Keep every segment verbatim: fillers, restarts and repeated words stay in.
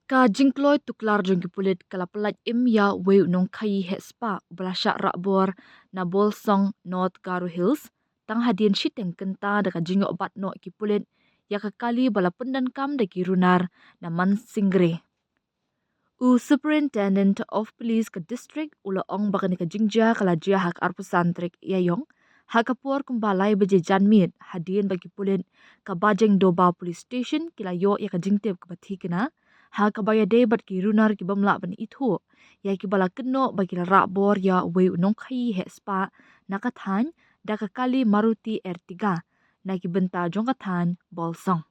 Ka jingkloi tuklar jong ki pulit ka la pyllait im ïa uwei u nongkhaïi heh spah uba la shah rahbor na Bolsong, North Garo Hills, tang hadien shiteng kynta da ka jingïoh bat noh ki pulit ïa ka kali ba la pyndonkam da ki runar na Mansingre. U Superintendent of Police ka district u la ong ba kane ka jingjia ka la jia ha ka arphew san tarik Ïaïong, ha ka por kumba lai baje janmiet, hadien ba ki pulit ka Bajengdoba Police Station ki la ïoh ïa ka jingtip kaba thikna, ha kaba ïadei bad ki runar ki bym lah ban ithuh ïa kiba la kynnoh ba ki la rahbor ïa uwei u nongkhaïi heh spah na ka thaiñ da ka kali Maruti Ertiga na ki bynta jong ka thaiñ Bolsong.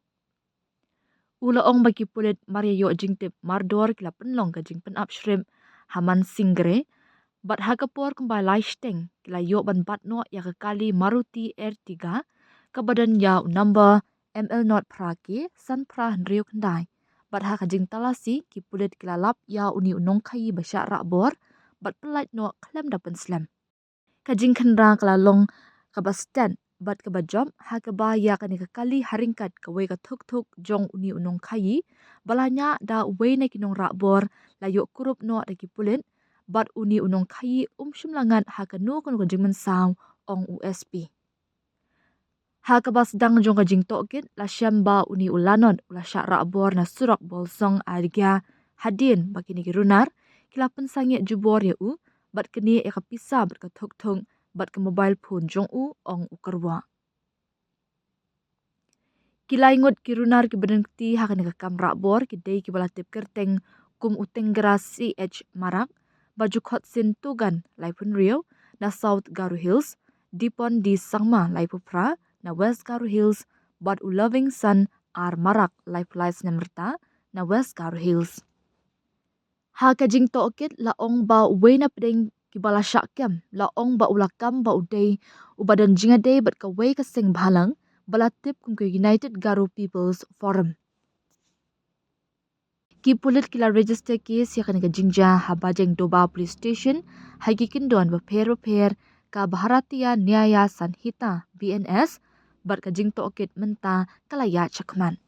U la ong ba ki pulit mar ïa ïoh jingtip mardor ki la pynlong ka jingpynap shrip ha Mansingre, bad ha ka por kumba lai shiteng ki la ïoh ban bat noh ïa ka kali Maruti Ertiga kaba don ïa u number M L not phra K san phra hynriew khyndai, bad ha ka jingtalasi ki pulit ki la lap ïa une u nongkhaïi ba shah rahbor bad pyllait noh khlem da pynslem. Ka jingkhynra ka la long kaba stet bad kaba jop ha kaba ïa kane ka kali ha ryngkat kawei ka thuk thuk jong une u nongkhaïi ba la ñiah da uwei na ki nongrahbor la ïoh kurup noh da ki pulit, bad une u nongkhaïi um shym la ngat ha kano kano ka jingmynsaw, ong u S P. Ha kaba sdang jong ka jingtohkit la shem ba une u lanot u la shah rahbor na surok Bolsong Airgia, hadien ba kine ki runar ki la pynsangeh jubor ïa u bad kane ïa ka pisa bad ka thuk thuk bad ka mobile phone jong u, ong u kyrwoh. Ki lai ngut ki runar kiba don kti ha kane ka kam rahbor ki dei kiba la tip kyrteng kum u Tenggra C H Marak, Bajukhotsin Togan laiphew hynriew na South Garo Hills, Dipon D Sangma laiphew phra na West Garo Hills, bad u Lovingson R Marak laiphew lai snem rta na West Garo Hills. Ha ka jingtohkit la ong ba uwei na pdeng kiba la shah kem la ong ba u la kam ba u dei uba don jingïadei bad kawei ka seng bhalang ba la tip kum ka United Garo People's Forum. Ki pulit ki la register case ïa kane ka jingjia ha Bajengdoba Police Station ha ki kyndon bapher bapher ka Bharatiya Nyaya Sanhita, B N S, bad ka jingtohkit mynta ka la ïaid shakhmat.